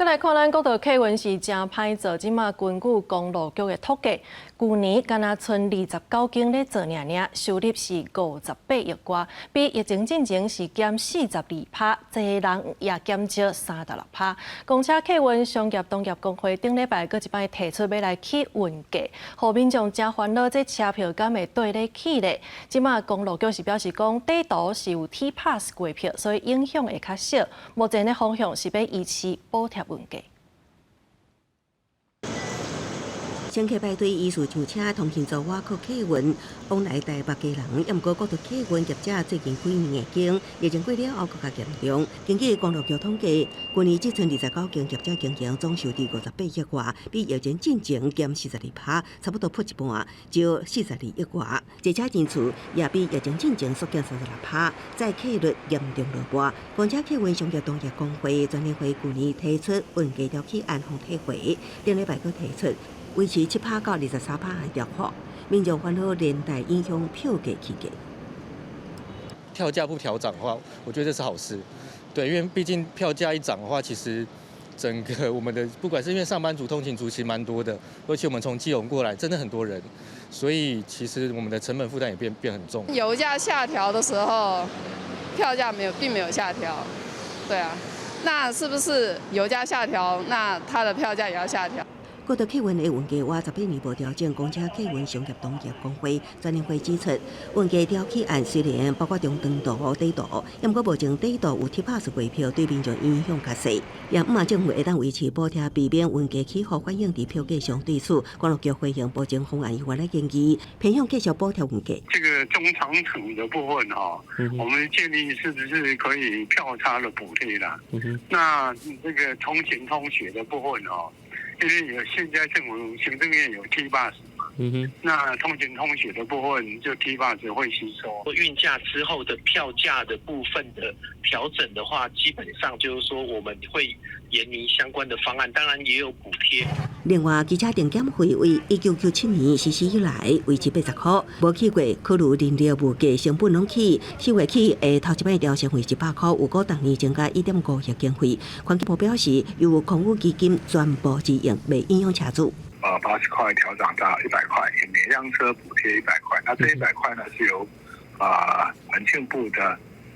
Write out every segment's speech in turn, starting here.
閣來看咱國道客運是誠歹做，這馬根據公路局的統計，舊年敢若賰29間咧做爾爾，收入是58億外，比疫情進前是減42%，坐人也減少36%。公車客運商業同業公會頂禮拜閣一擺提出欲來起運價，予民眾誠煩惱，這車票敢會綴咧起咧？這馬公路局是表示講，短途是有 T Pass 過票，所以影響會較少。目前的方向是欲維持補貼運價。乘客排隊依序上車，通勤族倚靠客運往來台北基隆。毋過國道客運業者最近幾年的經疫情過了後，閣較嚴重。根據公路局統計，舊年這賰29間業者經營總收入58億外，比疫情進前減42%，差不多破一半，少42億外。坐車人次也比疫情進前縮減36%，載客率嚴重落寞。公車客運商業同業公會全聯會舊年提出運價調起案予退回，頂禮拜閣提出維持7%到23%的調幅，民眾煩惱連帶影響票價起價。票價不調漲的話，我覺得這是好事。對，因為畢竟票價一漲的話，其實整個我們的不管是因為上班族、通勤族其實蠻多的，而且我們從基隆過來，真的很多人，所以其實我們的成本負擔也變很重。油價下調的時候，票價沒有並沒有下調，對啊，那是不是油價下調，那它的票價也要下調？國道客運的運價倚18年無調整，公車客運商業同業公會全聯會指出，運價調起案雖然包括中長途、短途，毋過目前短途有 T Pass 過票，對民眾影響較細。也毋政府會當維持補貼，避免運價起伏反映佇票價上。對此，公路局回應目前方案猶原咧研議，偏向繼續補貼運價。這個中長程的部分哈，我們建議是不是可以票差的補貼啦？那這個通勤通學的部分哦，因為有現在政府行政院有 T bus 嘛，那通勤通學的部分就 T bus 會吸收。運價之後的票價的部分的調整的話，基本上就是說我們會研擬相關的方案，當然也有補貼。另外，機車定減費為1997年實施以來維持80箍，無起過，考慮燃料物價成本攏起，4月起會頭一擺調升為100箍，預估逐年增加1.5億經費。環境部表示，由空污基金全部支應，袂影響車主。80塊調漲到100塊，每輛車補貼一百塊。那這一百塊呢，是由啊環境部的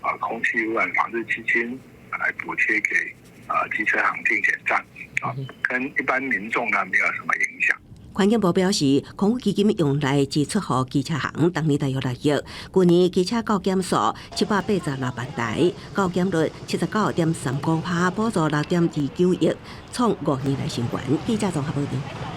啊空氣污染防治基金來補貼給啊機車行定檢站，啊，跟一般民眾呢沒有什麼影響。環境部表示，空污基金用來支出予機車行，逐年大約6億。舊年機車購減數786萬台，購減率79.39%，補助6.29億，創5年來新高。記者綜合報導。